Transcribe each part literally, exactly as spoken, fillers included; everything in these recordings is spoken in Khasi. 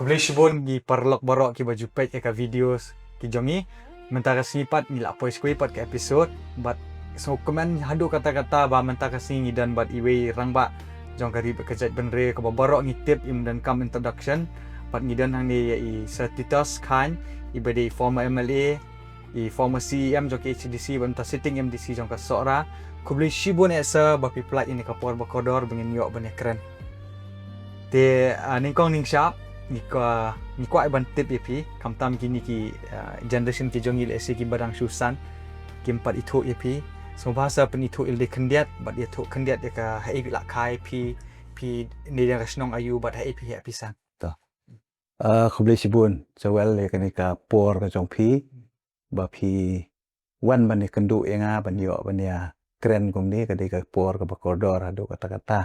Khublei shibun ki paralok baroh kiba ju peit ïa ka videos ki jong ngi. Mynta ka sngi pat ngi la poi skul pat ka episode, bad sngewkmen haduh katta katta ba mynta ka sngi ngi don bad iwei i rangbah jong ka ri bad ka jaitbynriew kaba baroh ngi tip im donkam introduction. Bad ngi don hangne ïa i Sir Titos Chyne, iba dei former M L A, i former C E M jong ka H A D C, bad mynta sitting M D C jong ka Sohra. Khublei shibun eh Sir ba phi pynlait ïa kane ka por ba kordor ba ngin ïoh ban ïakren. Te, ah, nyngkong nyngshap, ngi kwah, ngi kwah ban tip ïa phi, khamtam kine ki, ah, generation ki jong ngi lehse kiba dang shu san, kim pat ithuh ïa phi. Sngewbha sa pynithuh ïalade khyndiat, bad ïathuh khyndiat ïa ka haei la kha ïa phi, phi ne dang ka shnong aïu bad haei phi heh phi san. To. Ah, khublei shibun, Joel, ïa kane ka por ka jong phi, ba phi wan ban ïakynduh ïa nga, ban ïoh ban ïakren kumne, ka dei ka por kaba kordor haduh katta katta.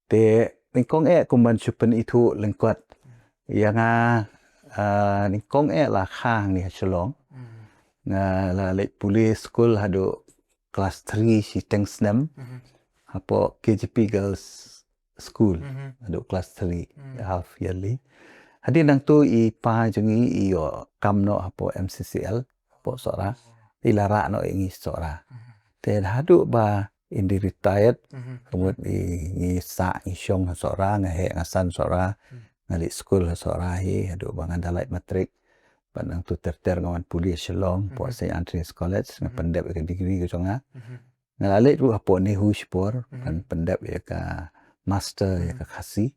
Te nyngkong eh kum ban shu pynithuh lyngkot ïa nga, ah, nyngkong eh la kha hangne ha Shillong. Nga la leit pule skul haduh klas three shiteng snem. Hapoh K J P Girls School, haduh klas three, half yearly. Hadien nangtu i pa jong ngi i ïoh kam noh hapoh M C C L, hapoh Sohra. I la rah noh ïa ngi Sohra. Te haduh ba in dei retired, ka mut i ngi sah ngi shong ha Sohra, nga heh nga san Sohra, nga leit skul ha Sohra hi, haduh ba nga da lait matric. Bad nangtu ter ter nga wan pule Shillong, hapoh Saint Anthony's College, nga pyndep ïa ka degree ka jong nga. Nga la leit ruh hapoh NEHU shipor, ban pyndep ïa ka master ïa ka Khasi.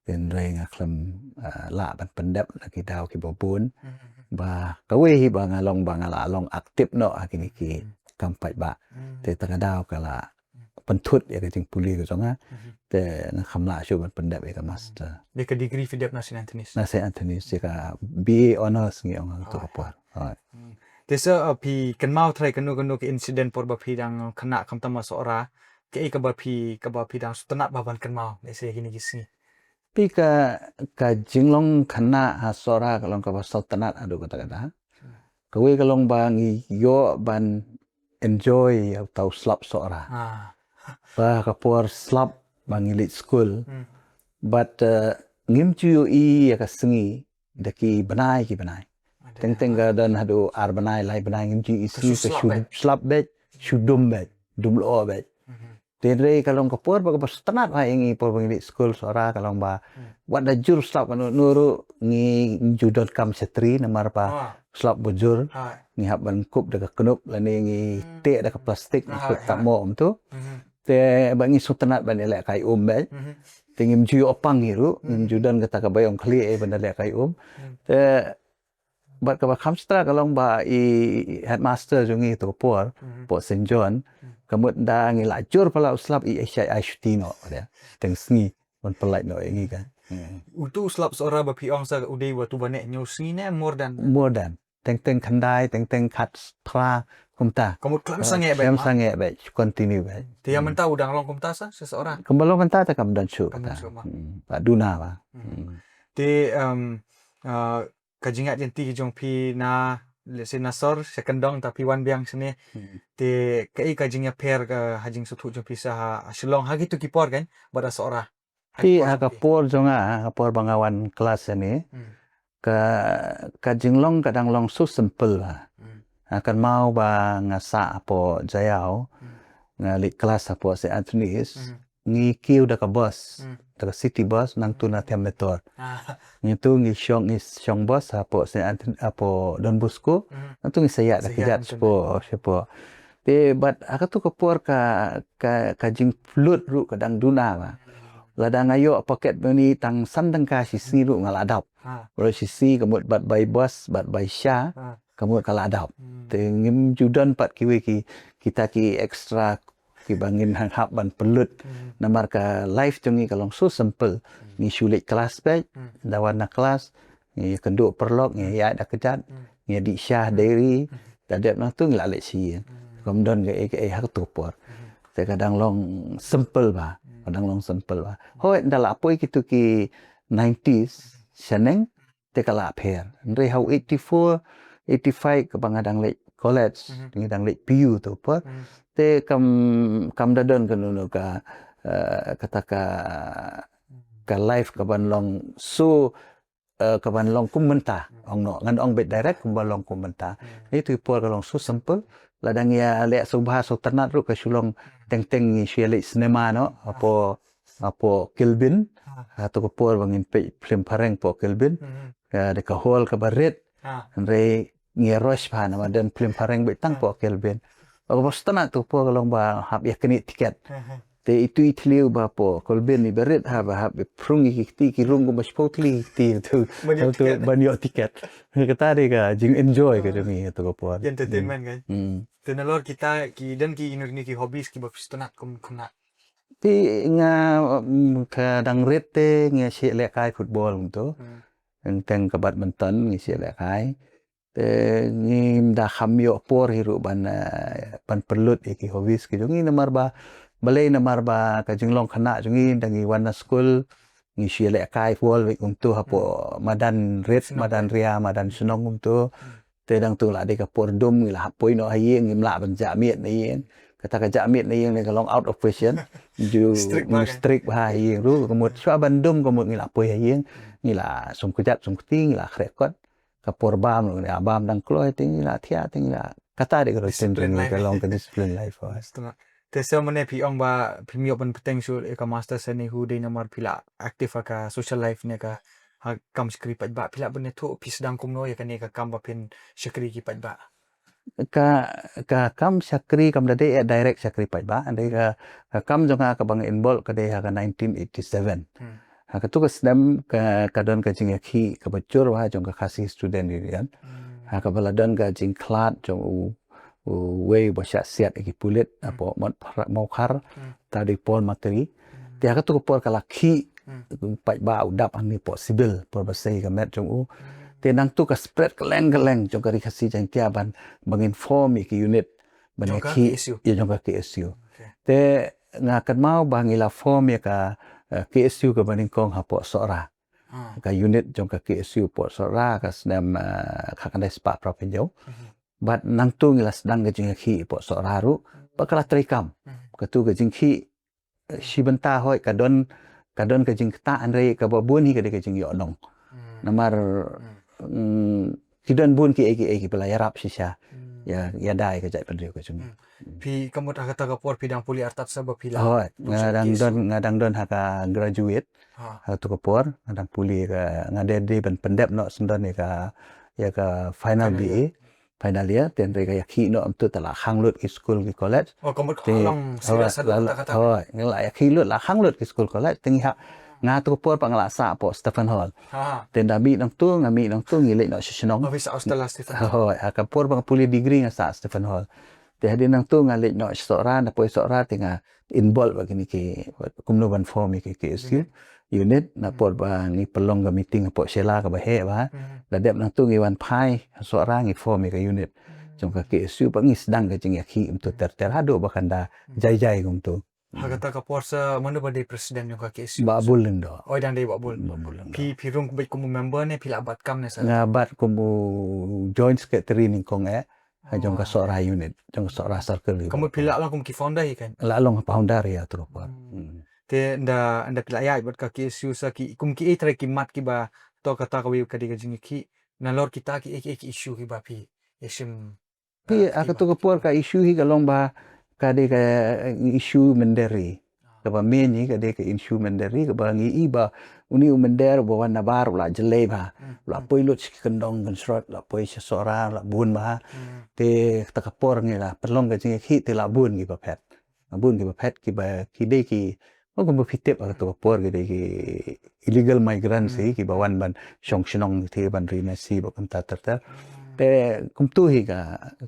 Hynrei nga khlem, ah, lah ban pyndep na ki daw kiba bun. Ba kawei hi ba nga long ba nga la long active noh ha kine ki kam paidbah. Te ta ka daw ka la pynthut ïa ka jingpule ka jong nga. Te nga khlem lah shuh ban pyndep ïa ka master. Ïa ka degree phi dep na Saint Anthony's? Na Saint Anthony's, ïa ka B A Honours ngi ong ha kato ka por. Hooid. Te Sir, uh, phi kynmaw trai kano kano ka incident por ba phi dang khynnah khamtam ha Sohra, kaei kaba phi, kaba phi dang sngewtynnat ba ban kynmaw, lehse kine ki sngi? Phi, ka, ka jinglong khynnah ha Sohra ka long kaba sngewtynnat haduh katta katta. Kawei ka long ba ngi ïoh ban enjoy ïa uta u slap Sohra. Ba ka por slap ba ngi leit skul. Bad, eh, ngim ju ïohi ïa ka sngi da ki bnai ki bnai. Teng teng ka don haduh ar bnai lai bnai ngim ju ïohi sngi, ka shu slap beit, shu dum beit, dum lyoh beit. Te hynrei ka long ka por ba kaba sngewtynnat bha ïa ngi por ba ngi leit skul Sohra ka long ba wat da jur slap kano kano ruh ngi ju donkam shatri namar ba slap ba jur. Ngi hap ban kup da ka knup lane ngi teh da ka plastik ngi kup tang mo um tu. Te ba ngi sngewtynnat ban ïalehkai um beit. Te ngim ju ïoh pang hi ruh, ngim ju don kata ka bai ong khlieh eh ban da lehkai um. Te bad kaba kham sngewtynnat ka long ba i headmaster jong ngi tu por, hapoh Saint John, ka mut da ngi la jur palat u slap i ai shai ai shuti noh, ba dei. Teng sngi, ban pynlait noh ïa ngi ka. Utu u slap Sohra ba phi ong sa u dei utu ba neh hynñiew sngi ne more than? More than. Teng teng khyndai, teng teng khatphra, kumta. Ka mut khlem sangeh beit. Khlem sangeh beit, continue beit. Te ïa mynta u dang long kumta sa, sa Sohra? Kumba long mynta te kam don shuh kata. Ba duna ba. Te, um, uh, ka jingïaid lynti jong phi na, let's say, na sor sha kyndong, ta phi wan biang shane. Te kaei ka jingïapher ka ha jingsngewthuh jong phi sa ha, ha Shillong ha kitu ki por kan, bad ha Sohra? Te ha ka por jong nga, ha ka por ba nga wan klas shane, ka, ka jinglong ka dang long so simple ba. Ha kynmaw ba nga sah hapoh Jaïaw, nga leit klas hapoh Saint Anthony's, ngi kiew da ka bus, da ka city bus, nangtu na Them Metor. Ngi tu ngi shong, ngi shong bus hapoh Saint Anthony, hapoh Don Bosco, nangtu ngi sa ïaid da ka kjat shapoh, shapoh. Te bad ha katu ka por ka, ka, ka jingpynlut ruh ka dang duna ba. Lada nga ïoh pocket money tang san tyngka shi sngi ruh nga la dap. Ruh shi sngi ka mut bad bai bus, bad bai sha, ka mut ka la dap. Te ngim ju don pat kiwei ki, kita ki extra kiba ngin hap ban pynlut. Namar ka life jong ngi ka long so simple. Ngi shu leit klas beit, da wan na klas, ngi kynduh paralok, ngi ïaid da kjat, ngi dih sha dairy, da dep nangtu ngi la leit sha ïing. Kam don kaei kaei ha katu por. Te ka dang long simple ba, ka dang long simple ba. Hooid, da la poi kitu ki nineties shaneng, te ka la pher. Hynrei ha u eighty-four, eighty-five kaba nga dang leit college, ngi dang leit P U tu por. Te kam, kam da don kano kano ka, eh, kata ka, ka life kaban long so eh, ka ban long kum mynta. Ong noh, ngan ong beit direct kumba long kum mynta. Ïa tu i por ka long so simple. Lada ngi ïa leh sngewbha sngewtynnat ruh ka shu long teng teng ngi shu ïa leit cinema noh. Hapoh, hapoh Kilbin. Ha tu ka por ba ngin peit film phareng hapoh Kilbin. Ka dei ka hall kaba rit. Hynrei ngi ïa rush bha namar don film phareng beit tang hapoh Kilbin. Ba kaba sngewtynnat tu ka por ka long ba hap ïa knieh tiket. Te itu i thliew ba hapoh Kilbin iba rit ha ba hap ïa phrung ïa ki kti ki rung kumba shiphew tylli ki kti tu. Ban ïoh tiket. Ban ïoh tiket. Kata dei ka jing enjoy ka jong ngi tu ka por. Entertainment kan. Hmm. Te nalor kita ki don ki ino ino ki hobbies kiba phi sngewtynnat kum kumno? Te nga, mm, ka dang rit te nga shu lehkai football kumto. Teng teng ka badminton ngi shu lehkai. Te ngim da kham ïoh por hi ruh ban, eh, ban pynlut ïa ki hobbies ki jong ngi namar ba, balei namar ba ka jinglong khynnah jong ngi da ngi wan na skul ngi shu ïa lehkai football beit kumto hapoh madan rit, madan ria, madan shnong kumto. Te dang tu la dei ka por dum ngi la hap poi noh ha ïing, ngim lah ban jah miet na ïing. Kata ka jah miet na ïing ne ka long out of question. Ju strict bha ha ïing ruh, ka mut shuwa ban dum ka mut ngi la poi ha ïing. Ngi la sum kjat sum kti, ngi la khreh kot. Ka por bam ruh, ngi la bam dang kloi te ngi la thiah te ngi la. Kata dei ka routine jong ngi ka long ka discipline life. Te sa mane phi ong ba phi ïoh ban bteng shuh ïa ka master sa ne hu dei namar phi la active ha ka social life ne ka ha kam shakri paidbah phi la ban ïathuh phi sdang kumno ïa kane ka kam ba phin shakri ki paidbah. Ka, ka kam shakri kam da dei direct shakri paidbah, dei ka, ka kam jong nga ka bang involve ka dei ha ka nineteen eighty-seven. Ha katu ka snem ka, ka don ka jingïakhih kaba jur ha jong ka Khasi Student Union. Ha kaba la don ka jingkhlad jong u, u wei ba shah siat ïa ki pulit hapoh Mawkhar, ta dei Paul Makri. Te ha katu ka por ka la khih paidbah u dap hangne hapoh civil, por ba sei ka met jong u. Te nangtu ka spread kylleng kylleng jong ka Ri Khasi Jaiñtia ban, ban ngin form ïa ki unit ban ïakhih ïa jong ka K S U. Te nga kynmaw ba ngi la form ïa ka, eh, K S U kaba nyngkong hapoh Sohra. Ka unit jong ka K S U hapoh Sohra ka snem, eh, khatkhyndai spah phra phew. Bad nangtu ngi la sdang ka jingïakhih hapoh Sohra ruh ba ka la treikam. Katu ka jingkhih, eh, shi bynta hoi ka don, ka don ka jingktah hynrei kaba bun hi ka dei ka jingïoh nong. Namar, mm, ki don bun kiei kiei kiba la ïarap shisha ïa, ïa dei ka jaitbynriew ka jong ngi. Phi ka mut ha kata ka por phi dang pule artat sa ba phi la. Hoi, nga dang don, nga dang don ha ka graduate. Ha tu ka por nga dang pule ka, nga dei dei ban pyndep noh sngewdon ïa ka, ïa ka final B A. Final year, te hynrei ka ïakhih noh kumtu te la khang lut ki skul ki college. Oh, ka mut ka long serious ha kata. Hoi, nga la ïakhih lut la khang lut ki skul college, te ngi ha, nga tu ka por pat nga la sah hapoh Stephen Hall. Te nda mih nangtu, nga mih nangtu ngi leit noh sha shnong. Hoi, ha ka por ba nga pule degree nga sah Stephen Hall. Te hadien nangtu nga leit noh sha Sohra, na poi Sohra te nga involve bad kine ki kumno ban form ïa ki K S U unit, na por ba ngi pynlong ka meeting hapoh Shella kaba heh bha. La dep nangtu ngi wan phai Sohra ngi form ïa ka unit jong ka K S U, ba ngi sdang ka jingïakhih kumtu ter ter haduh ba kan da jai jai kumtu. Ha kata ka por sa mano ba dei president jong ka K S U? Bah Bul Lyngdoh. Oh, dang dei Bah Bul. Bah Bul Lyngdoh. Phi, phi rung beit kum u member ne phi la bat kam ne sa? Nga bat kum u joint secretary nyngkong eh. Ha jong ka Sohra unit, jong ka Sohra circle. Ka mut phi la long kum ki founder hi kan? La long founder ïa tu ka por. Te nda, nda phi la ïaid bad ka K S U sa ki, kum kiei trai ki mat kiba to kata kawei ka dei ka jingïakhih. Nalor kita kiei kiei ki issue kiba phi ïa shim. Phi, ha katu ka por ka issue hi ka long ba ka dei ka, eh, issue mynder ri. Kaba main hi ka dei ka issue mynder ri, kaba ngi i ba une u mynder uba wan nabar u la jyllei bha. U la poi lut sha ki kyndong kynshrot, u la poi sha Sohra, u la bun bha. Te kata ka por ngi la pynlong ka jingïakhih te la bun kiba phet. Bun kiba phet kiba ki dei ki, oh, kumba phi tip ha katu ka por ki dei ki illegal migrants hi kiba wan ban shong shnong te ban ri na shi ba kumta ter ter. Te kumtu hi ka,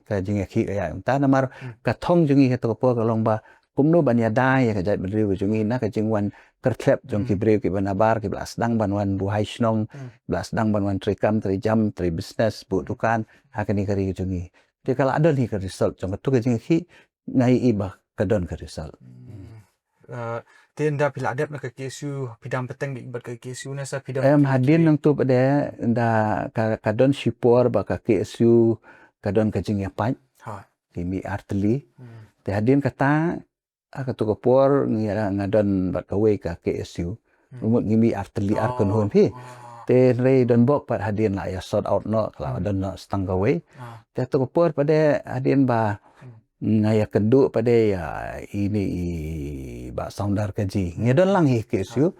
ka jingïakhih ka ïaid kumta namar ka thong jong ngi ha katu ka por ka long ba kumno ban ïada ïa ka jaitbynriew ka jong ngi na ka jingwan kyrthlep jong ki briew kiba nabar kiba la sdang ban wan buhai shnong, ba la sdang ban wan trei kam trei jam trei business buh dukan ha kane ka ri ka jong ngi. Te ka la don hi ka result jong katu ka jingïakhih, nga i ba ka don ka result. Eh, te nda phi la dep na ka K S U phi dang bteng bad ka K S U ne sa phi dang. Em, hadien nangtu pat de nda ka, ka don shipor ba ka K S U ka don ka jingïapait. Ki mih artylli. Te hadien kata ha katu ka por ngi nga don bad kawei ka K S U. Ngi mih artylli ar kynhun phi. Te hynrei don bok pat hadien la ïa sort out noh, ka la don noh stang kawei. Te ha tu ka por pat de hadien ba nga ïa kynduh pat de ïa ine i Bah Saundar Kaji. Ngi don lang hi K S U.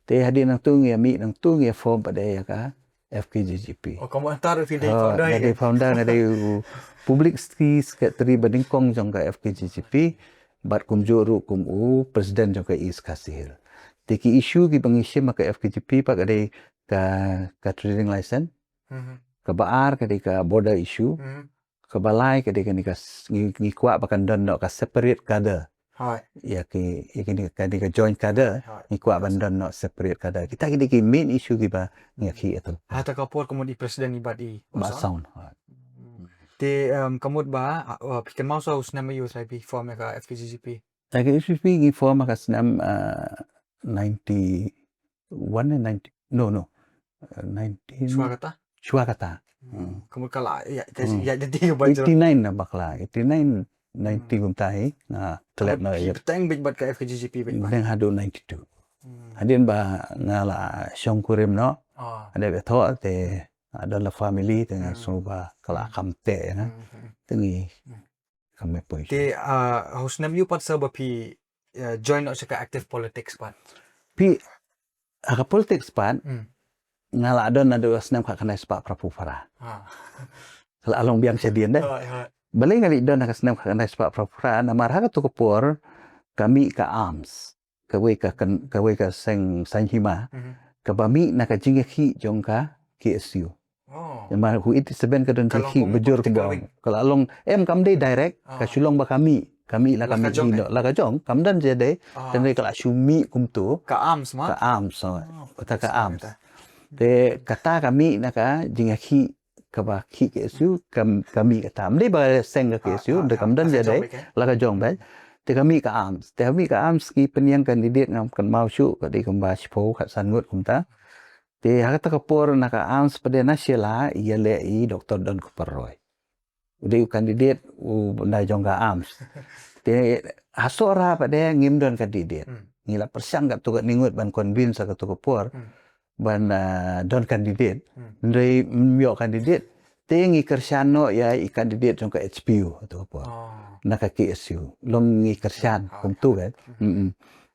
Te hadien nangtu ngi ïa mih nangtu ngi ïa form pat de ïa ka F K J G P. Oh, ka mut tar phi dei founder, nga dei founder, nga dei u publicity secretary ba nyngkong jong ka F K J G P, bad kumjuh ruh kum u president jong ka East Khasi Hills. Te ki issue kiba ngi shim ha ka F K J P pat ka dei ka, ka trading license. Kaba ar ka dei ka border issue. Kaba lai ka dei kane ka s-, ngi, ngi kwah ba kan don noh ka separate cadre. Hooid. Ïa ki, ïa kine, kane ka joint cadre, ngi kwah ban don noh separate cadre. Kita ki dei ki main issue kiba ngi ïa ki ïa tu. Ha ta ka por ka mut i president i Bah, i Bah Saun. Hooid. Te, em, ka mut ba, ah, phi kynmaw sa u snem aïu sa phi form ïa ka F K J G P? Ïa ka F K J G P ngi form ha ka snem, ah, ninety-one ne ninety, no, no. Uh, nineteen. Shuwa kata? Shuwa kata. Ka mut ka la, ïa, ïa, ïa, eighty-nine na bakla, eighty-nine, ninety kumta hi. Nga klet na ïa. Bteng bit bad ka F K J G P bit bad. Bteng haduh ninety-two. Hadien ba nga la shong kurim noh. Hadien ba thoh te, ah, don la family te nga sngew ba ka la kham teh ïa nga. Te ngi Kam me poi. Te, ah, ha u snem aïu pat sa ba phi, eh, join noh sha ka active politics pat? Phi, ha ka politics pat, nga la don naduh snem khatkhyndai spah phra phew phra. Ka la long biang shadien de. Balei nga la don ha ka snem khatkhyndai spah phra phew phra, namar ha katu ka por, ka mih ka ARMS. Kawei ka kan, kawei ka seng saiñ hima. Kaba mih na ka jingïakhih jong ka K S U. Namar ha u eighty-seven ka don jingïakhih bajur kumba. Ka la long, em kam dei direct, ka shu long ba ka mih, ka mih la ka mih noh, la ka jong, kam don jingïadei, tang dei ka la shu mih kumtu. Ka ARMS ma? Ka ARMS, oh. Kata ka ARMS. Te kata ka mih na ka jingïakhih kaba khih K S U, ka, ka mih kata. Ym dei ba seng ka K S U, ym dei kam don jingïadei, la ka jong beit. Te ka mih ka ARMS. Te ka mih ka ARMS ki pynïeng candidate ngam kynmaw shuh, ka dei kumba shiphew, khatsan ngut kumta. Te ha kata ka por na ka ARMS pat de na Shella, ïaleh i Doktor Don Kupar Roy. U dei u candidate, u na jong ka ARMS. Te ha Sohra pat de ngim don candidate. Ngi la pyrshang katto katne ngut ban convince ha katu ka por. Ban, ah, don candidate. Hynrei ym ïoh candidate. Te ngi kyrshan noh ïa i candidate jong ka H P U, tu por. Na ka K S U. Long ngi kyrshan, kumtu kan.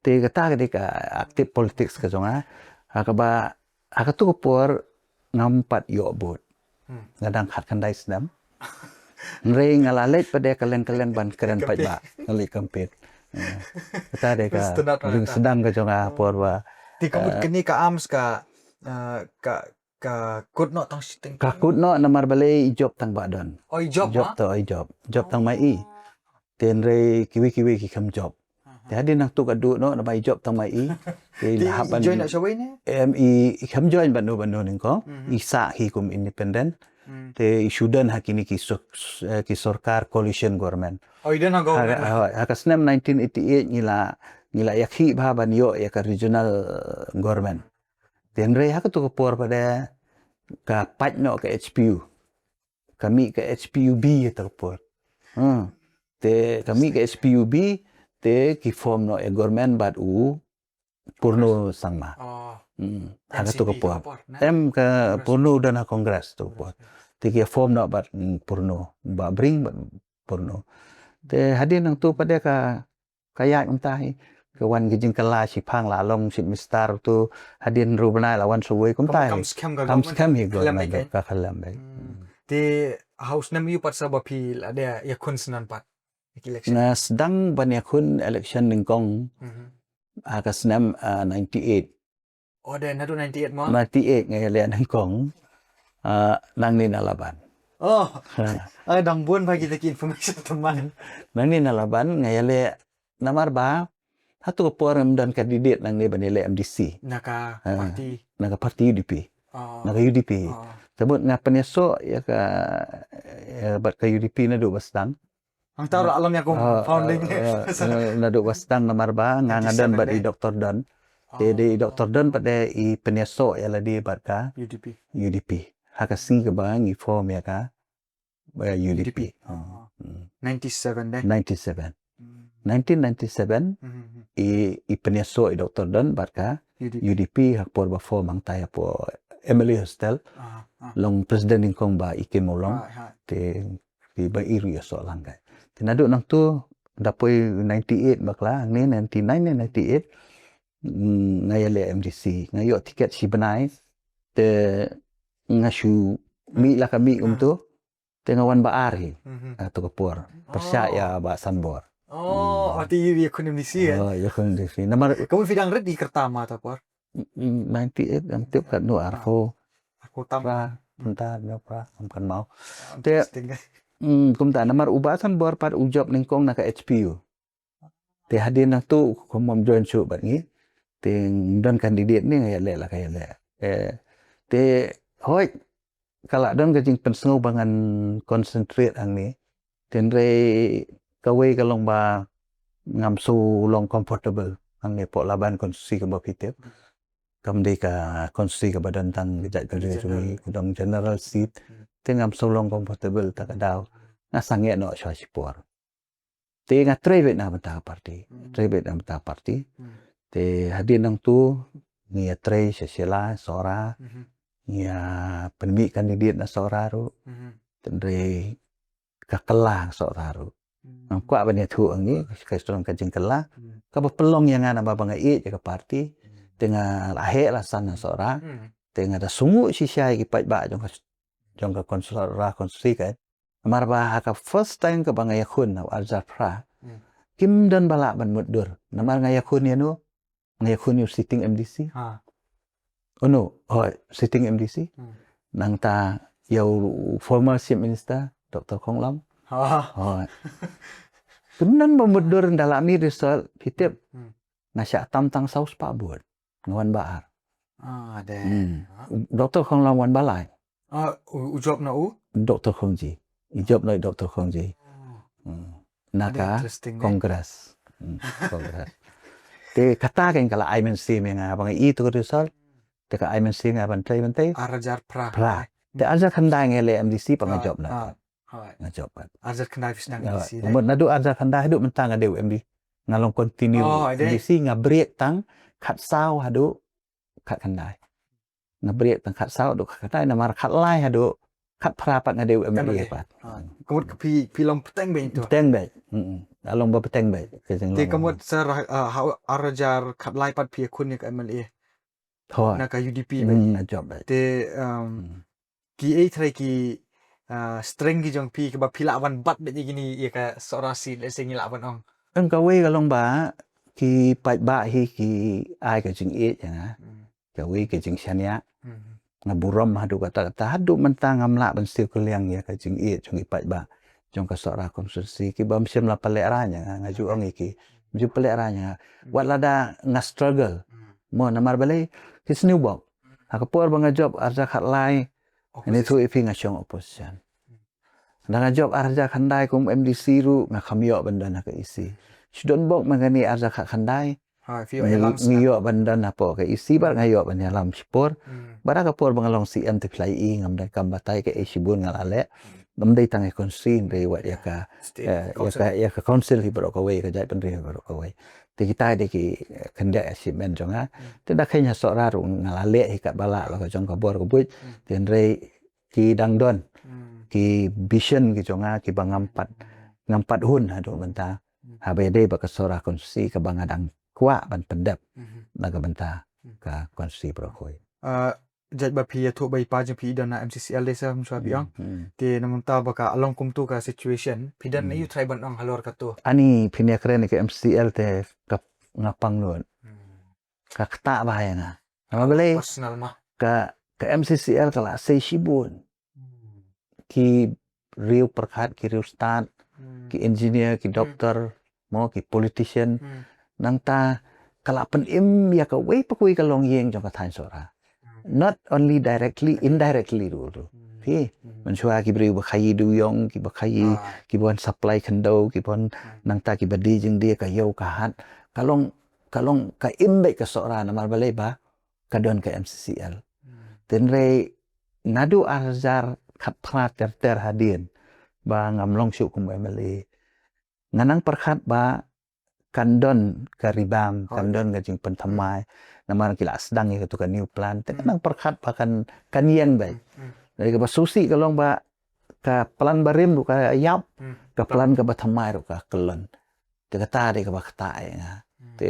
Te kata ka dei ka active politics ka jong nga. Ha kaba, ha katu ka por, ngam pat ïoh vote. Nga dang khatkhyndai snem. Hynrei nga la leit pat de kylleng kylleng ban kren paidbah. Nga leit campaign. Kata dei ka jingsdang ka jong nga por ba. Te ka mut kane ka ARMS ka, eh, ka, ka kut noh tang shiteng. Ka kut noh namar balei i jop tang Bah Don. Oh, i jop, i jop tang Maiei. Te hynrei kiwei kiwei ki kham jop. Te hadien nangtu ka duh noh namar i jop tang Maiei. Te i la hap ban join noh shawei ne? Em, i, i kham join bad no bad no nyngkong. I sah hi kum independent. Te i shu don ha kine ki sor-, eh, ki sorkar coalition government. Oh, i don ha government. Ha ka snem nineteen eighty-eight ngi la, ngi la ïakhih bha ban ïoh ïa ka regional, eh, government. Te hynrei ha katu ka por pat de ka pait noh ka H P U. Ka mih ka H P U B ha katu ka por. Te ka mih ka H P U B, te ki form noh ïa government bad u Purno Sangma. Ha katu ka por. Em ka Purno u don ha Congress tu ka por. Te ki form noh bad, mm, Purno. Bah Bring bad Purno. Te hadien nangtu pat de ka ka ïaid kumta hi. Ka wan ka jingkylla shiphang la long chief minister tu hadien ruh bnai la wan shuwei kumta hi. Kam skhem ka government. Kam skhem hi government ka khyllem beit. Te ha u snem aïu pat sa ba phi la dei ïakhun synran pat? Election. Nga sdang ban ïakhun election nyngkong. Ha ka snem, ah, ninety-eight. Oh, dei naduh ninety-eight mo? Ninety-eight nga ïaleh nyngkong. Ah, nangne na Laban. Oh. Ah, dang bun ba kita ki information teman. Nangne na Laban nga ïaleh namar ba ha tu ka por ngam don candidate nangne ban ïaleh M D C. Na ka party. Na ka party U D P. Na ka U D P. Te mut nga pynïasoh ïa ka, ïa bad ka U D P naduh ba sdang. Hangta ruh la long ïa kum founding. Naduh ba sdang namar ba nga nga don bad i Doktor Don. Te dei i Doktor Don pat de i pynïasoh ïa lade bad ka U D P. U D P. Ha ka sngi kaba ngi form ïa ka, eh, U D P. U D P. Ninety-seven de. Ninety-seven. Nineteen ninety-seven i, i pynïasoh i Doktor Don bad ka U D P. U D P ha ka por ba form hangta ïa por M L A hostel. Ah, ah. Long president nyngkong Bah Ikim Ulong. Hai, hai. Te, te Bah Iri Solang kai. Te naduh nangtu da poi ninety-eight bakla, ne ninety-nine ne ninety-eight. Mm, nga ïaleh M D C, nga ïoh tiket shi bnai. Te nga shu mih la ka mih kumtu. Te nga wan ba ar hi. Mhm. Ah, tu ka por. Pyrshah ïa Bah Sanbor. Oh, oh, te ïa khun M D C, eh? Oh, ïa khun M D C. Namar ka mut phi dang rit hi kyrta ma ta por. Mm, ninety-eight, am tip kat nu ar ko. Ar ko tam. Pra, mynta nu pra, am kan mau. Ah, te, interesting, eh. Mm, kumta namar u Bah Sanbor pat u jop nyngkong na ka H P U. Te hadien nangtu kum ym join shuh bad ngi. Te don candidate ne nga ïaleh la ka ïaleh. Eh, te hoi ka la don ka jingpynsngew ba ngan concentrate hangne. Te hynrei kawei ka long ba ngam shu long comfortable hangne hapoh Laban constituency kaba phi tip. Kam dei ka constituency kaba don tang ka jait ka jong ngi, ka dei general seat. Hmm. Te ngam shu long comfortable ta ka daw. Nga sangeh noh shuwa shipor. Te nga trei beit na bynta ka party. Hmm. Trei beit na bynta ka party. Hmm. Te hadien nangtu ngi ïa trei sha Shella, Sohra. Mhm. Ngi ïa pynmih candidate na Sohra ruh. Mhm. Te hynrei ka kylla Sohra ruh. Hmm. Ngam kwah ban ïathuh ïa ngi, ka sdang ka jingkylla. Hmm. Kaba pynlong ïa nga namar ba nga ïeit ïa ka party. Hmm. Te nga la heh la san na Sohra. Hmm. Te nga da sngewnguh shisha ïa ki paidbah jong ka, jong ka constituency, Sohra constituency ka. Namar ba ha ka first time kaba nga ïakhun ha u arhajar phra. Hmm. Kim don ba lah ban mutdur. Namar nga ïakhun ïa no. Nga ïakhun ïa u sitting M D C. Ha. Oh no, hooid, sitting M D C. Hmm. Nangta ïa u former Chief Minister, Doctor Khonglam. Ha. Hooid. Kim don ba mutdur ynda la mih result, phi tip. Hmm. Nga shah tam tang saw spah vote. Nga wan ba ar. Ah, dei. Hmm. Ha. Doctor Khonglam wan ba lai. Ah, u, u jop na u? Doctor Khongji. I jop na Doctor Khongji. Oh. Hmm. Na ka interesting, eh? Congress. Hmm, Congress. Te kata kein ka la ai mynsiem ïa nga ba nga ïoh tu ka result. Te ka ai mynsiem ïa nga ban trei ban trei. Arhajar phra. Phra. Te arhajar khyndai nga leh M D C pat nga jop na. Ah. Hooid. Nga jop pat. Arhajar khyndai phi sdang M D C. Hooid. Naduh arhajar khyndai haduh mynta nga dei M D C. Nga long continue M D C, nga break tang khatsaw haduh khatkhyndai. Nga break tang khatsaw haduh khatkhyndai, namar khatlai haduh khatphra pat nga dei M L A pat. Ha. Ka mut ka phi, phi long bteng beit tu. Bteng beit. Hmm. Nga long ba bteng beit. Te ka mut sir, ah, ha arhajar khatlai pat phi ïakhun ïa ka M L A. Hooid. Na ka U D P beit. Hmm, nga jop beit. Te, um, kiei trai ki, ah, strength ki jong phi kaba phi lah ban bat beit ïa kine ïa ka Sohra seat, lehse ngi lah ban ong. Ïa kawei ka long ba ki paidbah hi ki ai ka jingïeit ïa nga. Hmm. Kawei ka jingshaniah. Hmm. Nga burom haduh katta katta, haduh mynta ngam lah ban siew kylliang ïa ka jingïeit jong ki paidbah jong ka Sohra constituency, ki bym shym la pynlehraiñ ïa nga, nga ju ong ïa ki. Bym ju pynlehraiñ ïa nga. Hmm. Wat lada nga struggle. Hmm. Mo namar balei ki sniew bok. Ha ka por ba nga jop arhajar khatlai, opposition. Ngi tu ïa phi nga shong opposition. Hmm. Da nga jop arhajar khyndai kum M D C ruh nga kham ïoh ban don ha ka E C. Shu don bok ma nga ni arhajar khatkhyndai. Ha, phi ïoh ïalam. Ngi ïoh ban don hapoh ka E C bad nga ïoh ban ïalam shipor. Hmm. Bad ha ka por ba nga long C M te phi la i ngam don kam batai, kaei shibun nga la leh. Hmm. Ngam dei tang ïa constituency, dei wat ïa ka, state, eh, ïa council. Ka, ïa ka council hi baroh kawei, ka jaitbynriew hi baroh kawei. Te kita dei ki, eh, khyndiat achievement jong nga. Hmm. Te da kheiñ ha Sohra ruh nga la leh hi katba lah la ka jong ka bor ka buit. Hmm. Te hynrei ki dang don. Hmm. Ki vision ki jong nga kiba ngam pat, ngam pat hun haduh mynta. Hmm. Haba ïadei bad ka Sohra constituency kaba nga dang kwah ban pyndep. Hmm. Na ka bynta, hmm, ka constituency baroh kawei. Ah, jait ba phi ïathuh ba i pa jong phi i don na M C C L de sa, mynshuwa phi ong. Hmm. Te na mynta ba ka long kumtu ka situation, phi don, hmm, aiu trai ban ong halor katu? Ani phin ïakren ïa ka M C C L te ka nga pang nud. Hmm. Ka ktah bha ïa nga. Namar balei? Personal ma. Ka, ka M C C L ka la sei shibun. Hmm. Ki riew pyrkhat, ki riew stad, hmm, ki engineer, ki, hmm, doctor, mo, ki politician. Hmm. Nangta ka la pynim ïa kawei pa kawei ka longïing jong ka thaiñ Sohra. Hmm. Not only directly, indirectly ruh, ruh. Hmm. Phi, hmm, mynshuwa ki briew ba khaïi dewïong, kiba khaïi, ah, kiba wan supply khyndew, kiba wan, hmm, nangta kiba die jingdie ka ïew ka hat. Ka long, ka long, ka im beit ka Sohra namar balei ba ka don ka M C C L. Hmm. Te hynrei naduh arhajar khatphra ter ter hadien ba ngam long shuh kum M L A, nga nang pyrkhat ba kan don ka ribam, kan don ka jingpynthymmai, Namar ki la sdang ïa katu ka new plan. Te ka nang pyrkhat ba kan, kan ïeng beit. Dei kaba sngewsih ka long ba ka plan barim ruh ka ïap, ka plan kaba thymmai ruh ka kyllon. Te kata dei kaba ktah ïa nga. Te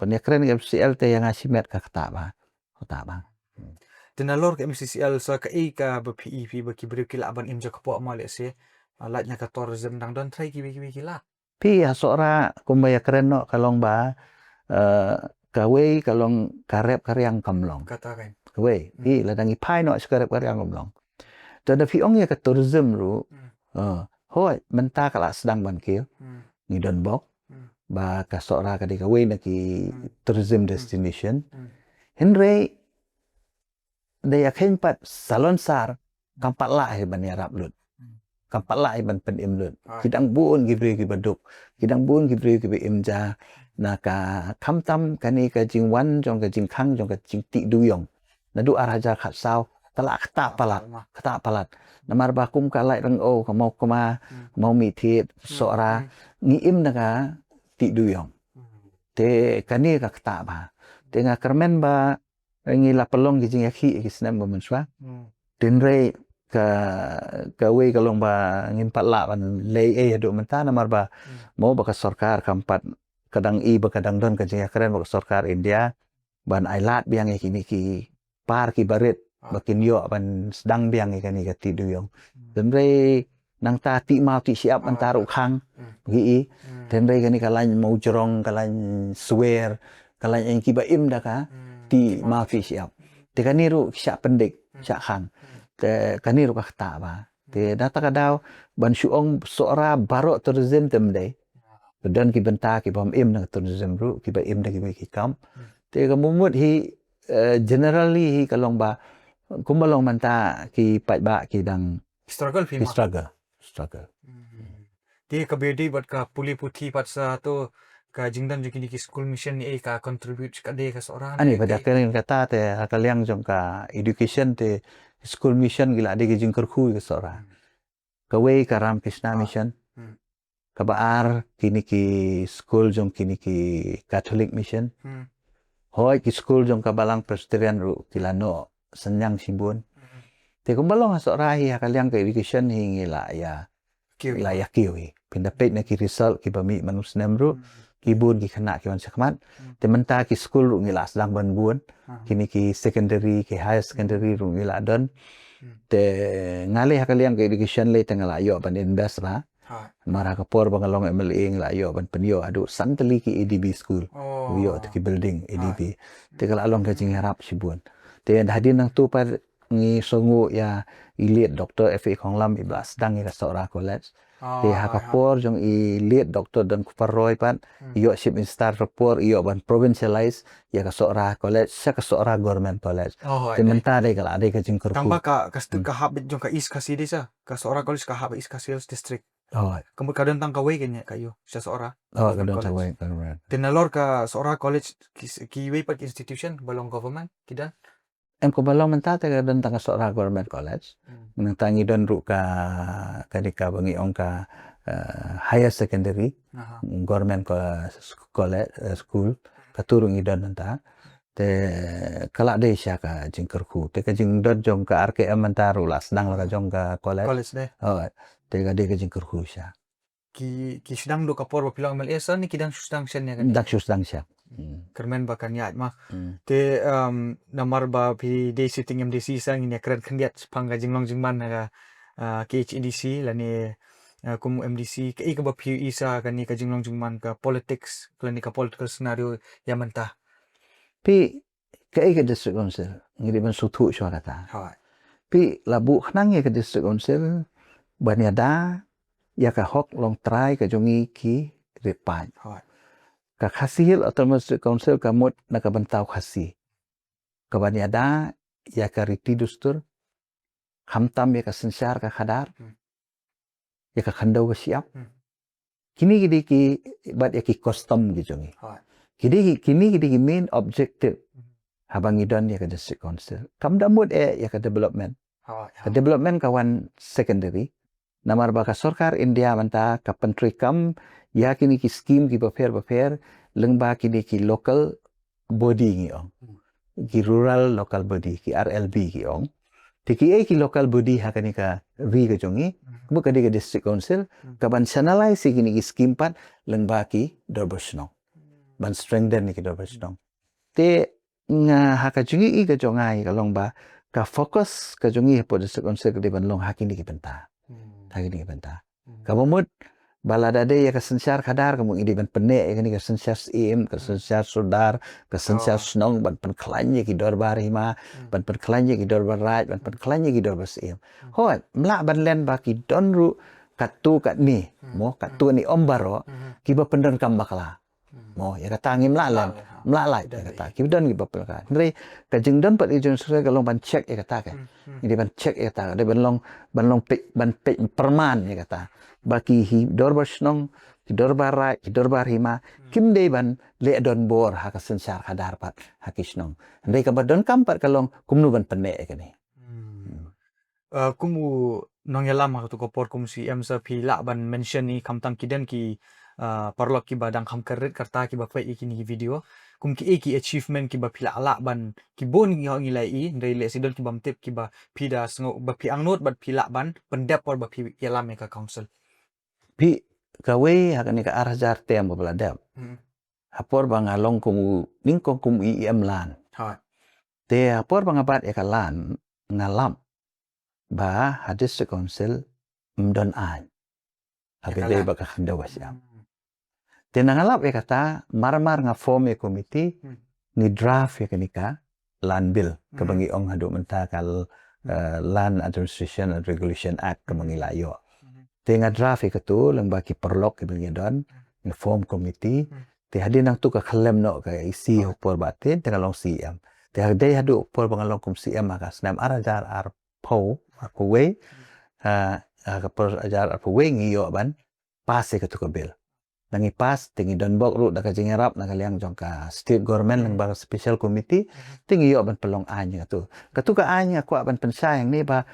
pynïakren ka M C C L te ïa nga shimet ka ktah ba. Ktah ba. Te nalor ka M C C L sa kaei kaba phi i phi ba ki briew ki lah ban im jakpoh ma lehse. Lait na ka tourism dang don trai kiwei kiwei ki lah. Phi ha Sohra kumba ïakren noh ka long ba kawei ka long ka rep ka riang kam long. Kata kan. Kawei, phi lada ngi phai noh sha ka rep ka riang kam long. Te da phi ong ïa ka tourism ruh. Hoi, mynta ka la sdang ban kiew. Ngi don bok ba ka Sohra ka dei kawei na ki tourism destination. Hynrei da ïa kheiñ pat salonsar kam pat lah hi ban ïarap lut. Kam pat lah hi ban pynim lut. Ki dang bun ki briew kiba duk. Ki dang bun ki briew kiba im ja. Na ka khamtam kane ka jingwan jong ka jingkhang jong ka jingtih dewïong. Naduh ar hajar khatsaw ka la ktah palat, ktah palat. Namar ba kum ka Laitryngew, ka Mawkma, Mawmihthit, Sohra ngi im na ka tih dewïong. Te kane ka ktah ba. Te nga kyrmen ba ngi la pynlong ki jingïakhih ki snem ba mynshuwa. Tynrai ka kawei ka long ba ngim pat lah ban leh ei haduh mynta namar ba mo ba ka sorkar kam pat ka dang i ba ka dang don ka jingïakren ba ka sorkar India ban ai lad biang ïa kine ki par ki barit ba kin ïoh ban sdang biang ïa kane ka tih dewïong. Tynrai nangta tih maw tih shyiap mynta ruh khang ki i. Tynrai kane ka lain mawjrong, ka lain swer, ka lain ïa kiba im da ka tih maw tih shyiap. Te kane ruh ki shah pyndik, shah khang. Te kane ruh ka ktah ba. Te da ta ka daw ban shu ong Sohra baroh tourism te ym dei. Don ki bynta ki bym im na ka tourism ruh, kiba im da kiba ki kam. Te ka mut hi generally hi ka long ba kumba long mynta ki paidbah ki dang struggle phi ma. Struggle. Struggle. Te ka bedi bad ka pule puthi pat sa to ka jingdon jong kine ki school mission ni ka contribute ka dei ka Sohra. Ani ba da ka ring kata te ha ka liang jong ka education te school mission ki la dei ka jingkyrkhu ka Sohra. Kawei ka Ramakrishna Mission. Kaba ar kine ki school jong kine ki Catholic Mission. Hoi ki school jong ka Balang Presbyterian ruh ki la noh synñiang shibun. Te kumba long ha Sohra hi ha ka liang ka education hi ngi la ïa la ïa kiew hi. Pynda peit na ki result kiba mih man u snem ruh ki bun ki khynnah ki wan shakhmat. Te mynta ki school ruh ngi la sdang ban bun. Kine ki secondary ki higher secondary ruh ngi la don. Te nga lei ha ka liang ka education lei te nga la ïoh ban invest la. Mar ha ka por ba nga long M L A nga la ïoh ban pynïoh haduh san tylli ki A D B school. Ïoh te ki building A D B. Te ka la long ka jingïarap shibun. Te hadien nangtu pat ngi sngewnguh ïa i late Doctor F A Khonglam iba la sdang ïa ka Sohra College. Te ha ka por jong i late Doctor Don Kupar Roy pat ïoh Chief Minister ka por ïoh ban provincialize ïa ka Sohra College sha ka Sohra Government College. Te mynta dei ka la dei ka jingkyrkhu. Tang ba ka ka stuk ka hap bit jong ka East Khasi dei sa ka Sohra College ka hap East Khasi Hills District. Ka mut ka don tang kawei ka ïa ka ïoh sha Sohra. Ka don tang kawei ka. Te nalor ka Sohra College ki wei pat ki institution ba long government ki don. Em, kumba long mynta te ka don tang ka Sohra Government College. Nangta ngi don ruh ka, ka dei kaba ngi ong ka higher secondary, government college, school. Katu ruh ngi don nangta. Te ka la dei sha ka jingkyrkhu te ka jingdon jong ka R K M mynta ruh la sdang la ka jong ka college. Te ka dei ka jingkyrkhu sha. Ki ki sdang duh ka por ba phi long M L A sa ne ki dang shu sdang shen ïa kane? Dang shu sdang shen. Kyrmen ba kan ïaid ma. Te namar ba phi dei sitting M D C sa ngin ïa kren khyndiat shaphang ka jinglong jingman ha ka K H A D C lane kum M D C kaei kaba phi ïohi sa kane ka jinglong jingman ka politics lane ka political scenario ïa mynta. Phi kaei ka District Council ngi dei ban sngewthuh shuwa kata. Phi la buh khnang ïa ka District Council ban ïada ïa ka hok longtrai ka jong ngi ki riewpaid. Ka Khasi Hills Autonomous District Council ka mut na ka bynta u Khasi ka ban ïada ïa ka riti dustur khamtam ïa ka synshar ka khadar ïa ka khyndew ka shyiap. Kine ki dei ki bad ïa ki custom ki jong ngi. Ki dei ki, kine ki dei ki main objective haba ngi don ïa ka District Council. Kam da mut eh ïa ka development. Ka development ka wan secondary. Namar ba ka sorkar India mynta ka pyntreikam ïa kine ki scheme kiba pher ba pher lyngba kine ki local body ngi ong. Ki rural local body, ki R L B ki ong. Te ki ei ki local body ha kane ka ri ka jong ngi, kumba ka dei ka district council, ka ban channelize ïa kine ki scheme pat lyngba ki dorbar shnong. Ban strengthen ïa ki dorbar shnong. Te nga ha ka jong ngi ka jong nga ka long ba ka focus ka jong ngi hapoh district council ka dei ban long ha kine ki bynta. Ha kine ki bynta. Kaba mut ba lada dei ïa ka synshar khadar ka mut ngi dei ban pynneh ïa kane ka synshar syiem, ka synshar sordar, ka synshar shnong, ban pynkhlaiñ ïa ki dorbar hima, ban pynkhlaiñ ïa ki dorbar raid, ban pynkhlaiñ ïa ki dorbar syiem. Hooid, mlak ban len ba ki don ruh katto katne, mo, katto katne, ym baroh, kiba pyndonkam bakla. Mo, ïa kata ngim lah len, mlak lah ïa kata. Ki don kiba pyndonkam. Hynrei ka jingdon pat ïa jong shisha ka long ban check ïa kata ka. Ngi dei ban check ïa kata. Dei ban long, ban long peit, ban peit pyrman ïa kata. Ba ki hi dorbar shnong, ki dorbar raid, ki dorbar hima, kim dei ban leh donbor ha ka synshar khadar pat ha ki shnong. Hynrei kaba donkam pat ka long kumno ban pynneh ïa kane. Uh, kum u nongïalam ha kato ka por kum u C M sa phi lah ban mention ïa khamtam ki don ki uh, paralok kiba dang kham kyrrit kyrta kiba peit ïa kine ki video. Kum ki ei ki achievement kiba phi lah lah ban ki bun ngi ngi la ïohi, hynrei lehse don kibym tip kiba phi da sngew ba phi angnud bad phi lah ban pyndep por ba phi ïalam ïa ka council. Phi kawei ha kane ka ar hajar term ba la dep. Ha por ba nga long kum u nyngkong kum u E M lan. Te ha por ba nga bat ïa ka lan nga lap ba ha district council ym don aiñ. Ha ka dei ba ka khyndew ba shyiap. Te na nga lap ïa kata mar mar nga form ïa committee ngi draft ïa kane ka land bill kaba ngi ong haduh mynta ka Land Administration and Regulation Act kaba ngi la ïoh. Te nga draft ïa kato lyngba ki paralok kiba ngi don, ngi form committee. Te hadien nangto ka khyllem noh ka E C ha por ba te te nga long C M. Te ha dei haduh por ba nga long kum C M ha ka snem ar hajar arphew, arphew wei. Ha ka por hajar arphew wei ngi ïoh ban pass ïa kato ka bill. Da ngi pass te ngi don bok ruh da ka jingïarap na ka liang jong ka state government lyngba ka special committee. Te ngi ïoh ban pynlong aiñ ïa kato. Kato ka aiñ nga kwah ban pynshai hangne ba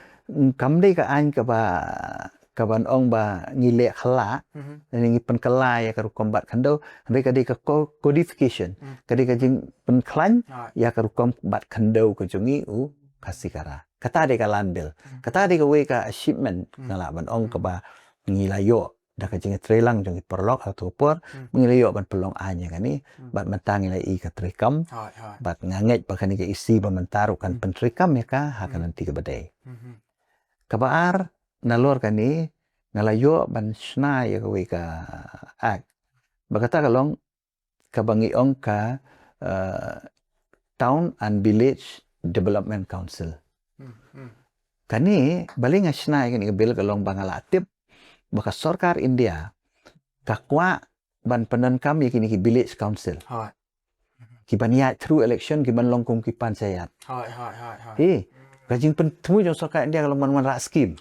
kam dei ka aiñ kaba kaban ong ba ngi leh khyllah, ngi pynkylla ïa ka rukom bat khyndew, hynrei ka dei ka codification, ka dei ka jingpynkhlaiñ ïa ka rukom bat khyndew ka jong ngi u Khasi Khara. Kata dei ka land bill. Kata dei kawei ka achievement nga lah ban ong kaba ngi la ïoh da ka jingïatreilang jong ki paralok ha kato ka por, ngi la ïoh ban pynlong aiñ ïa kane, bad mynta ngi la ïohi ka treikam, bad nga ngeit ba kane ka E C ba mynta ruh kan pyntreikam ïa ka ha ka lynti kaba dei. Kaba ar, nalor kane nga la ïoh ban shna ïa kawei ka act ba kata ka long kaba ngi ong ka Town and Village Development Council. Kane balei nga shna ïa kane ka bill ka long ba nga la tip ba ka sorkar India ka kwah ban pyndonkam ïa kine ki village council. Ki ban ïaid through election, ki ban long kum ki panchayat. Hi, ka jingpynthmu jong sorkar India ka long ban wanrah scheme.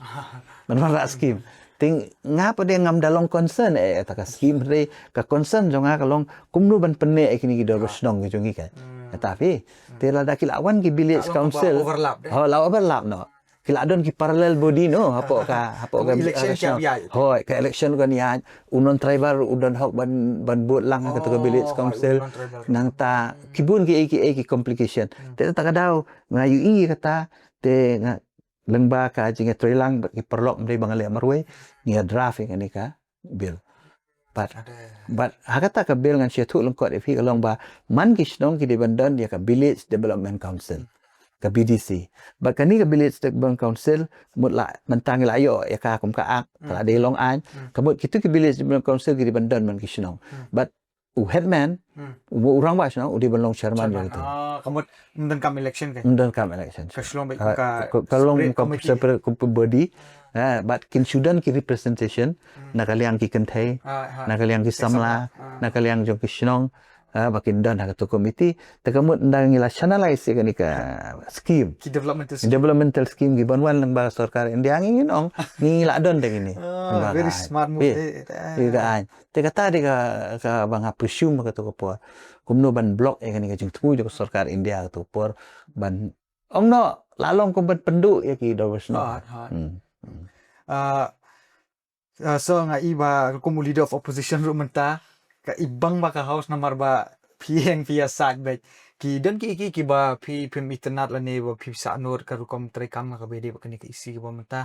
Ban wanrah scheme. Te nga pat de ngam da long concern eh ta ka scheme, hynrei ka concern jong nga ka long kumno ban pynneh ïa kine ki dorbar shnong ki jong ngi ka. Kata phi. Te lada ki la wan ki village council. Ho, la overlap noh. Ki la don ki parallel body noh hapoh ka, hapoh ka election. Hooid, ka election kan ïaid, u non tribal u don hok ban, ban vote lang ha kato ka village council. Nangta ki bun ki ei ki ei ki complication. Te ta ka daw nga ïohi kata, te nga lyngba ka jingïatreilang bad ki paralok, ym dei ba nga leh marwei, ngi ïa draft ïa kane ka bill. Bad, bad ha kata ka bill ngan shu ïathuh lyngkot ïa phi ka long ba man ki shnong ki dei ban don ïa ka Village Development Council, ka V D C. Bad kane ka Village Development Council mut la mynta ngi la ïoh ïa ka kum ka act, ka la dei long aiñ. Ka mut kito ki Village Development Council ki dei ban don man ki shnong. Bad u headman, u rangbah shnong u dei ban long chairman jong kito. Ka mut ym donkam election ka. Ym donkam election. Ka shu long ba ka, ka long ka separate body. Bad kin shu don ki representation na ka liang ki kynthei, na ka liang ki samla, na ka liang jong ki shnong. Ba kin don ha kato committee. Te ka mut ynda ngi la channelize ïa kane ka scheme, ki developmental scheme ki ban wan lyngba sorkar India, ngi ngin ong ngi la don da kine. Very smart move. Ïa ka aiñ. Te kata dei ka, kaba nga presume ha kato ka por kumno ban block ïa kane ka jingthmu jong ka sorkar India ha kato ka por ban ong noh la long kum ban pynduh ïa ki dorbar shnong. So nga i ba kum u leader of opposition ruh mynta ka i bang ba ka house namar ba phi ïeng phi ïa side beit. Ki don ki, ki, kiba phi, phim itynnad lane ba phi sahnud ka rukom treikam kaba ïadei bad kane ka issue kaba mynta?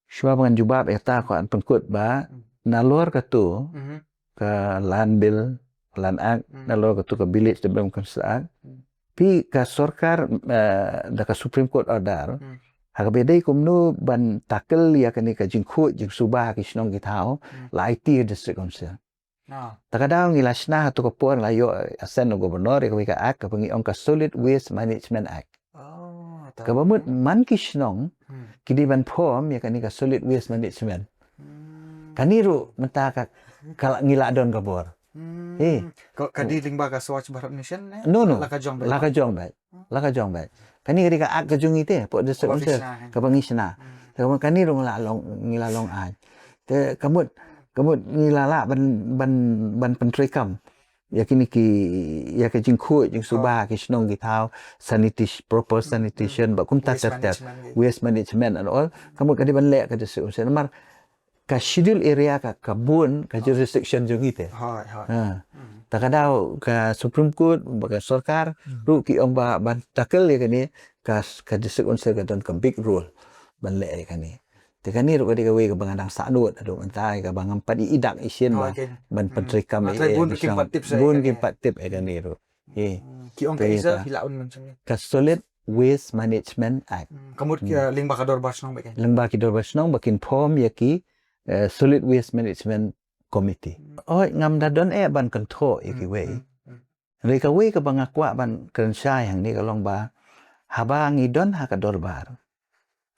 Shuwa ba ngan jubab ïa kata, ko an pynkut ba, hmm, nalor katu, mhm, ka Land Bill, Land Act, hmm, nalor katu ka Village Development Council Act. Hmm. Phi, ka sorkar, eh, da ka Supreme Court order, hmm, ha kaba ïadei kumno ban tackle ïa kane ka jingkhuid jingsuba ha ki shnong ki thaw, hmm, la aiti ha District Council. Ah. Ta ka daw ngi la shna ha tu ka por, la ïoh assent u Governor ïa kawei ka act kaba ngi ong ka Solid Waste Management Act. Oh, ta. Kaba mut man ki shnong, hmm, ki dei ban form ïa kane ka Solid Waste Management. Hmm. Kane ruh mynta ka, ka la, ngi la don ka bor. Hmm. Eh. Ka, ka dei lyngba ka Swachh Bharat Mission ne? No, no. La ka jong beit. La ka jong beit. La ka jong beit. Kane ka dei ka act ka jong ngi te, pok District Council, kaba ngi shna, eh, kaba ngi shna. Hmm. Te kaba kane ruh ngi la long, ngi la long ai. Te ka mut, ka mut ngi la lah ban, ban, ban pyntreikam ïa kine ki, ïa ka jingkhuid jingsuba, oh, ki shnong ki thaw, sanitation, proper, hmm, sanitation, hmm, bad kumta ter ter. Waste management. Waste management and all. Ka mut ka dei ban leh ka District Council. Namar ka schedule area ka, ka bun ka, oh, jurisdiction jong ngi te. Hooid, hooid. Ha. Hmm. Ta ka daw ka Supreme Court bad ka sorkar, hmm, ruh ki ong ba ban tackle ïa kane, ka, ka District Council ka don ka big role ban leh ïa kane. Te kane ruh ka dei kawei kaba nga dang sahnud haduh mynta, kaba ngam pat i dak i sien, oh, ba, okay, ban, hmm, pyntreikam, nga tharai, eh, bun, eh, ki shnong, pat tip sa bun ïa kane, ki pat tip ïa kane ruh. Eh. Hmm. Ki ong ka, te ïa isa, ka, hi la un mention ka Solid Waste Management Act. Hmm, ka mut ki, hmm, lyngba ka dorbar shnong beit kein? Lyngba ki dorbar shnong ba kin form ïa ki, eh, Solid Waste Management Committee. Hmm. Oi, ngam da don eh ban kynthoh ïa, hmm, kiwei. Hmm, hmm. Hynrei kawei kaba nga kwah ban kren shai hangne ka long ba, haba ngi don ha ka dorbar,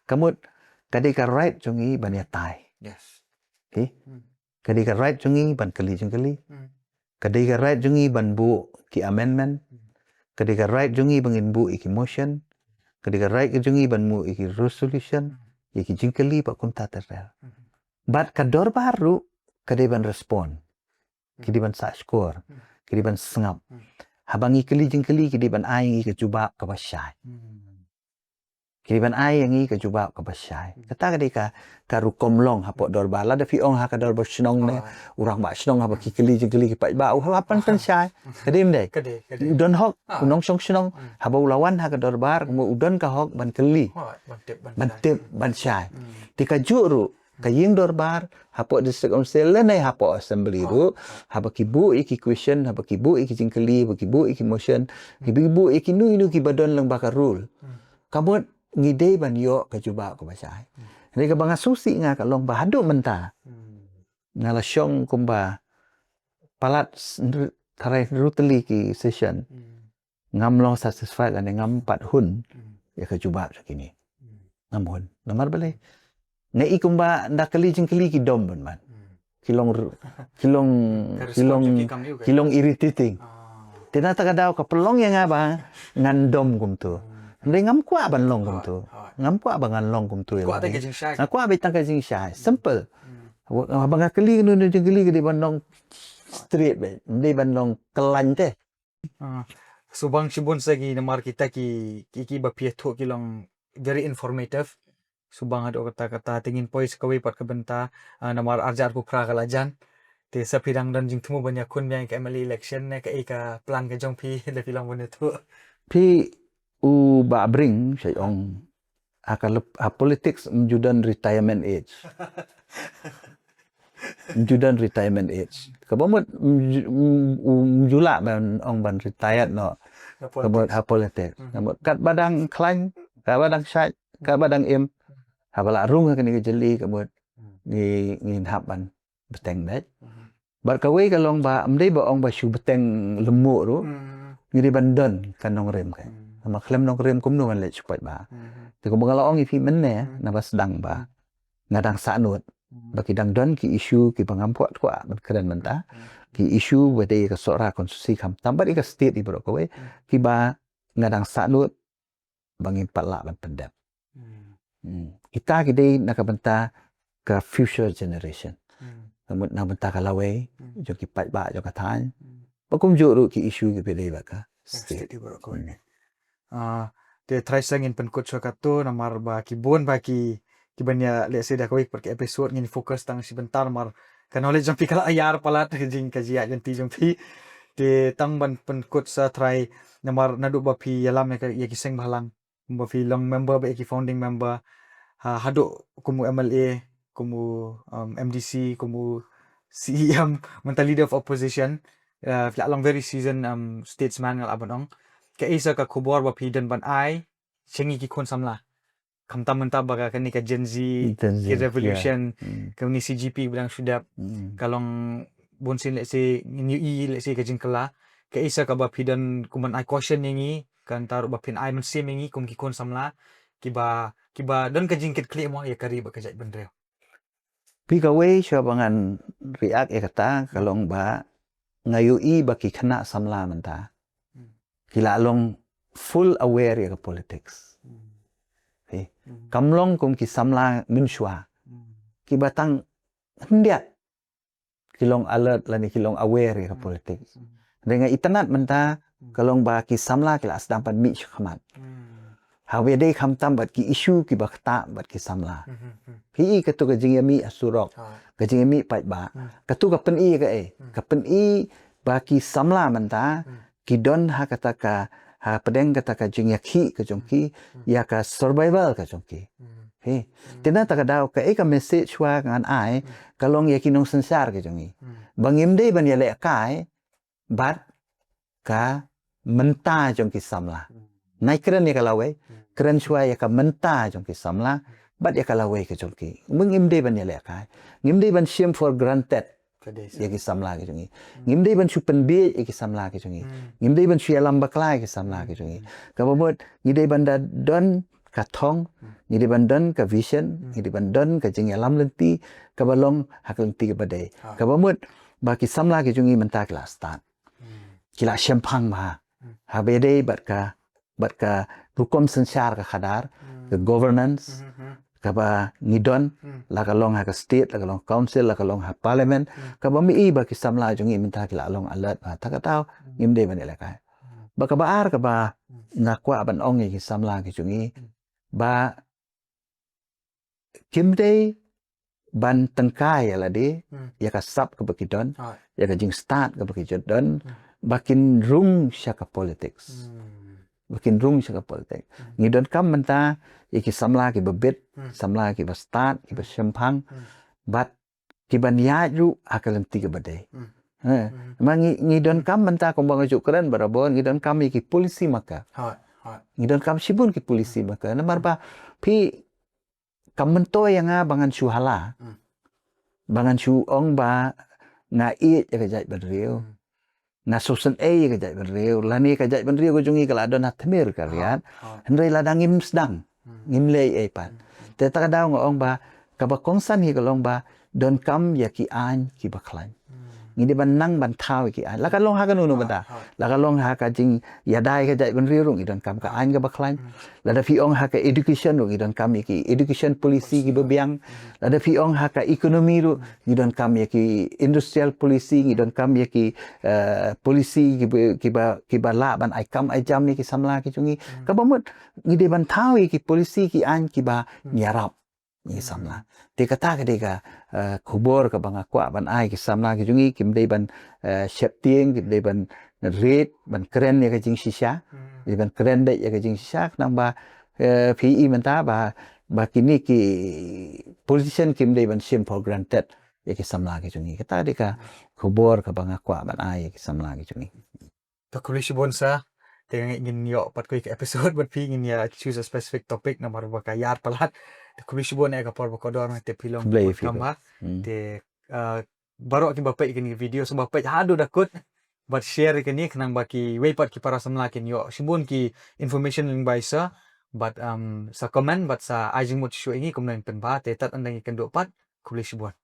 ka mut ka dei ka right jong ngi ban ïatai. Yes. Okay? Hmm. Ka dei ka right jong ngi ban kylli jingkylli. Hmm. Ka dei ka right jong ngi ban buh ki amendment. Hmm. Ka dei ka right jong ngi ba ngin buh ïa ki motion. Ka dei ka right jong ngi ban buh ïa ki resolution, hmm, ïa ki jingkylli bad kumta ter ter. Hmm. Bad ka dorbar ruh ka dei ban respond. Ki dei ban sah shkor. Hmm. Ki dei ban sngap. Hmm. Haba ngi kylli jingkylli, ki dei ban ai ngi ka jubab kaba shai. Hmm. Ki dei ban ai ngi ka jubab kaba shai. Hmm. Kata ka dei ka, ka rukom long hapoh dorbar. Lada phi ong ha ka dorbar shnong ne, ah, u rangbah shnong haba ki kylli jingkylli ki paidbah, u hap ban pynshai. Ka dei ym dei? Ka dei, ka dei. U don hok, ah, u nongshong shnong, hmm, haba u la wan ha ka dorbar, hmm, u don ka hok ban kylli. Ah, ban tip, ban shai. Ban tip, ban shai. Hmm. Te kajuh ruh, ka ïing dorbar, hapoh District Council lane hapoh Assembly, ah, ruh, ah, haba ki buh ïa ki question, haba ki buh ïa ki jingkylli, haba ki buh ïa ki motion, ki buh ïa kino kino kiba don lyngba ka rule. Hmm. Ka mut ngi dei ban ïoh ka jubab kaba shai. Hmm. Hynrei kaba nga sngewsih nga ka long ba haduh mynta, hmm, nga la shong kumba palat s-, hynriew, tharai hynriew tylli ki session. Hmm. Ngam long satisfied lane ngam pat hun, hmm, ïa ka jubab jong kine. Hmm. Ngam hun. Namar balei? Nga i kumba ynda kylli jingkylli ki dom ban ban. Hmm. Ki long r-, ki long, ka ki respond long, jong ki kam ïa u, ki long irritating. Ah. Te na kata ka daw ka pynlong ïa nga ba ngan dom kumtu. Hmm. Hynrei ngam kwah ban long kumtu. Hooid, hooid. Ngam kwah ba ngan long kumtu ïa lade. Kwah tang ka jingshai. Nga kwah beit tang ka jingshai. Hmm. Simple. Hmm. Haba nga kylli kano kano jingkylli ka dei ban long straight beit. Ym dei ban long kyllain te. Ah, sngewbha shibun sa ki, namar kita ki, ki, kiba phi ïathuh ki long very informative. Sngewbha haduh katta katta, te ngin poi sa kawei pat ka bynta, ah, namar arhajar arphew phra ka la jan. Te sa phi dang don jingthmu ban ïakhun biang ka M L A election ne, kaei ka plan ka jong phi, lada phi long ban ïathuh? Phi, u Bah Bring, sa ong, ha ka lep-, ha politics ym ju don retirement age. Ym ju don retirement age. Kaba mut ym ju, ym, ym ju lah ban ong ban retired noh. Ha politics. Kaba mut ha politics. Hmm. Kaba mut katba dang khlaiñ, katba dang shait, katba dang im, haba la rung ha kane ka jylli, kaba mut, hmm, ngi, ngin hap ban bteng beit. Mhm. Bad kawei ka long ba, ym dei ba ong ba shu bteng lyngngoh ruh, mhm, ngi dei ban don ka nongrim ka. Mhm. Namar khlem nongrim kumno ngan leit shu paidbah. Mhm. Te kumba nga la ong ïa phi mynne, mhm, naba sdang ba, mhm, nga dang sahnud, mhm, ba ki dang don ki issue kiba ngam kwah, kwah ban kren mynta, mhm, ki issue ba dei ka Sohra constituency khamtam bad ïa ka state hi baroh kawei, mhm, kiba nga dang sahnud ba ngim pat lah ban pyndep. Hmm. Hmm. Kita ki dei na ka bynta ka future generation. Hmm. Ka mut na ka bynta ka lawei, hmm, jong ki paidbah, jong ka thaiñ. Hmm. Bad kumjuh ruh ki issue kiba dei bad ka state. State hi baroh kawei. Hmm. Ah, te tharai sa ngin pynkut shuwa katto, namar ba ki bun ba ki, kiban ïa lehse da kawei pat ka episode ngin focus tang shi bynta namar ka knowledge jong phi ka la ïar palat ka jing ka jia jong phi jong phi. Te tang ban pynkut sa trai namar naduh ba phi ïalam ïa ka, ïa ki seng bhalang. Ba phi long member ba ïa ki founding member. Ha, haduh kum u M L A, kum u, um, M D C, kum u C E M, mynta leader of opposition. Uh, phi la long very seasoned, um, statesman nga lah ban ong. Kaei sa ka khubor ba phi don ban ai sha ngi ki khun samla. Khamtam mynta ba ka kane ka Gen Z, Gen Z, ki revolution, yeah. Mm. Kane C G P ba dang shu dep. Mm. Ka long bun sien lehse ngin ïohi lehse ka jingkylla. Kaei sa kaba phi don kum ban ai caution ïa ngi, kan tharai ba phin ai mynsiem ïa ngi kum ki khun samla kiba, kiba don ka jingkitkhlieh mo ïa ka ri bad ka jaitbynriew. Phi, kawei shuwa ba ngan react ïa kata ka long ba nga ïohi ba ki khynnah samla mynta, hmm, ki la long full aware ïa ka politics. Hmm. Phi, hmm, kam long kum ki samla mynshuwa, hmm, kiba tang khyndiat ki long alert lane ki long aware ïa ka, hmm, politics. Hmm. Hynrei nga itynnad mynta, hmm, ka long ba ki samla ki la sdang ban mih shakhmat. Hmm. Haba ïadei khamtam bad ki issue kiba ktah bad ki samla. Hmm, hmm, hmm. Phi i katu ka jingïamih ha surok, ha, ka jingïamih paidbah. Hmm. Katu ka pyni ïa kaei? Hmm. Ka pyni ba ki samla mynta, hmm, ki don ha kata ka, ha pdeng kata ka jingïakhih ka jong ki, hmm, ïa ka survival ka jong ki. Hmm. Phi. Hmm. Te na kata ka daw kaei ka message shuwa ngan ai, hmm, ka long ïa ki nongsynshar ka jong ngi. Hmm. Ba ngim dei ban ïalehkai bad ka mynta jong ki samla. Hmm. Nai kren ïa ka lawei, hmm, kren shuwa ïa ka mynta jong ki samla, hmm, bad ïa ka lawei ka jong ki. Ngim dei ban ïalehkai. Ngim dei ban shim for granted ïa ki samla ki jong ngi. Hmm. Ngim dei ban shu pynbieit ïa ki samla ki jong ngi. Hmm. Ngim dei ban shu ïalam bakla ïa ki samla ki jong ngi. Hmm. Kaba mut ngi dei ban da don ka thong, hmm, ngi dei ban don ka vision, hmm, ngi dei ban don ka jingïalam lynti kaba long ha ka lynti kaba dei. Ha. Kaba mut ba ki samla ki jong ngi mynta ki la stad. Hmm. Ki la shemphang bha. Hmm. Haba ïadei bad ka, bad ka rukom synshar ka khadar, hmm, ka governance, hmm, hmm, kaba ngi don, hmm, la ka long ha ka state, la ka long council, la ka long ha parliament, hmm, kaba mih i ba ki samla jong ngi mynta ki la long alert bha. Kata ka daw, hmm, ngim dei ban ïalehkai. Hmm. Bad kaba ar kaba, hmm, nga kwah ban ong ïa ki samla ki jong ngi, hmm, ba kim dei ban tyngkai ïa lade, hmm, ïa ka sap kaba ki don, ah, ïa ka jingstad kaba ki don, hmm, ba kin rung sha ka politics. Hmm. Ba kin rung sha ka politics. Hmm. Ngi donkam mynta ïa ki samla kiba bit, hmm, samla kiba stad, kiba, hmm, shemphang, hmm, bad kiban ïaid ruh ha ka lynti kaba dei. Hmm. Eh, hmm, ma ngi, ngi donkam mynta kumba nga ju kren barabor, ngi donkam ïa ki policy maker. Hooid, hooid. Ngi donkam shibun ki policy, hmm, maker. Namar ba phi kam myntoi ïa nga ba ngan shu hala. Hmm. Ba ngan shu ong ba nga ïeit ïa ka jaitbynriew. Hmm. Nga sngewsynei ïa ka jaitbynriew. Lane ka jaitbynriew ka jong ngi ka la don ha tmier ka riat. Ha, ha. Hynrei lada ngim sdang, hmm, ngim leh ei pat. Hmm, hmm. Te kata ka daw nga ong ba kaba kongsan hi ka long ba donkam ïa ki aiñ kiba khlaiñ. Hmm. Ngi dei ban nang ban thaw ïa ki aiñ. La ka long ha kano kano mynta. Ha, ha. La ka long ha ka jingïada ïa ka jaitbynriew ruh ngi donkam ka aiñ kaba khlaiñ. Hmm. Lada phi ong ha ka education ruh ngi donkam ïa ki education policy kiba biang. Hmm. Lada phi ong ha ka economy ruh, hmm, ngi donkam ïa ki industrial policy, ngi donkam ïa ki, eh, policy kiba, kiba, kiba lah ban ai kam ai jam ïa ki samla ki jong ngi. Hmm. Kaba mut ngi dei ban thaw ïa ki policy ki aiñ kiba, hmm, ïarap ïa ki samla. Hmm. Te kata ka dei ka, eh, khubor kaba nga kwah ban ai ki samla ki jong ngi, kim dei ban, eh, sheptieng, kim dei ban rit, ban kren ïa ka jingshisha. Hmm. Dei ban kren beit ïa ka jingshisha, khnang ba, eh, phi i mynta ba, ba kine ki politician kim dei ban shim for granted ïa ki samla ki jong ngi. Kata ka dei ka, hmm, khubor kaba nga kwah ban ai ïa ki samla ki jong ngi. Te khublei shibun sa, te ngin ïoh pat kawei ka episode bad phi, ngin ïa choose a specific topic namar ba ka ïar palat. Te khublei shibun ïa ka por ba kordor, te phi long, khublei, khublei shibun. Hmm. Te, uh, baroh kiba peit kane ka video, sa ba peit haduh da kut bad share ïa kane khnang ba kiwei pat ki para samla kin ïoh shibun ki information lyngba i sa bad, um, sa comment bad sa ai jingmut shuh ïa ngi kumno ngin pynbha. Te tad ynda ngin ïakynduh pat, khublei shibun.